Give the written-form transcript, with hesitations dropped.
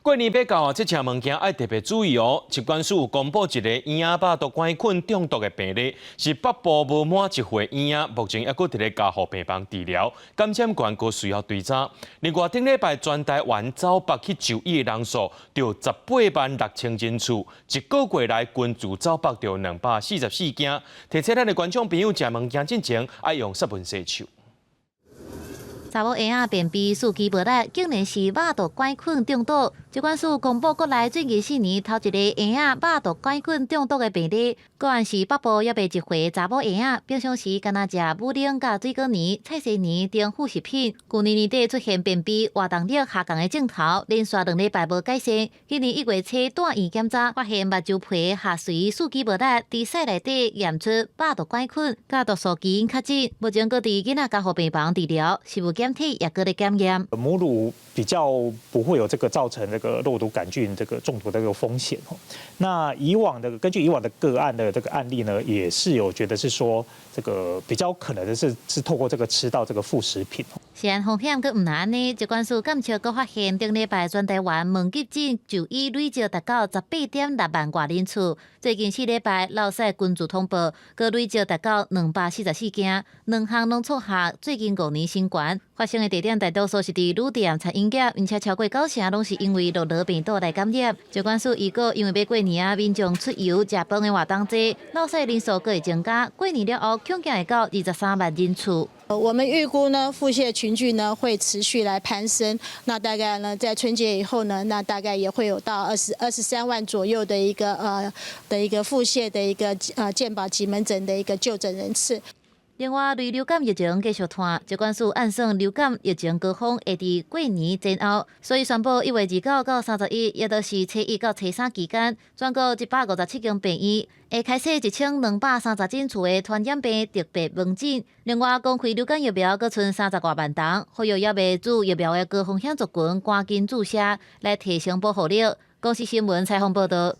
過年欲到啊，這食物件愛特別注意哦。疾管署公布一個嬰仔肉毒桿菌中毒的病例，是北部無滿一歲嬰仔，目前猶閣佇咧加護病房治療，感染源閣需要追查。另外，頂禮拜全台灣走北去就醫的人數，就186,000人次，一個月來均自走腹著244件。提醒咱的觀眾朋友，食物件進前愛用殺菌洗手。查某嬰仔便秘、四肢無力，竟然是肉毒桿菌中毒。疾管署公布國內最近4年頭一個嬰仔肉毒桿菌中毒的病例，個案是北部猶未一歲查某嬰仔，平常時干焦食母奶佮水果泥、菜薔泥等副食品。舊年年底出現便秘、活動力下降的症頭，連續2禮拜無改善。今年1月初蹛院檢查，發現目睭皮下垂、四肢無力，佇屎內底驗出肉毒桿菌，佮毒素基因確診，目前閣佇囡仔加護病房治療，食物檢體也閣咧檢驗。母乳比較不會有這個造成這個肉毒桿菌這個中毒的這個風險。那以往的根據以往的個案的這個案例呢，也是有覺得是說這個比較可能的是透過這個吃到這個副食品。食安風險閣毋但按呢，疾管署監測閣發現，頂禮拜全台灣門急診就醫累積達到18.6萬外人次。最近4禮拜落屎群聚通報，閣累積達到244件，兩項攏創下最近5年新高。發生的地點大多數是佇旅店、餐飲業，而且超過九成攏是因為落螺病毒來感染。疾管署預告，因為欲過年啊，民眾出遊食飯的活動濟，落屎人數閣會增加。過年了後，恐驚會到23萬人次。我們預估呢，腹瀉群聚呢會持續來攀升，那大概呢在春節以後呢，那大概也會有到23萬左右的一個腹瀉的一個健保急門診的一個就診人次。另外，類流感疫情繼續湠，疾管署按算流感疫情高峰會佇過年前後，所以宣布1月29到31，也就是初一到初三期間，全國157間病院會開設1230診次的傳染病特別門診。另外，公費流感疫苗閣賰30外萬筒，呼籲猶未注疫苗的高風險族群趕緊注射，來提升保護力。公視新聞採訪報導。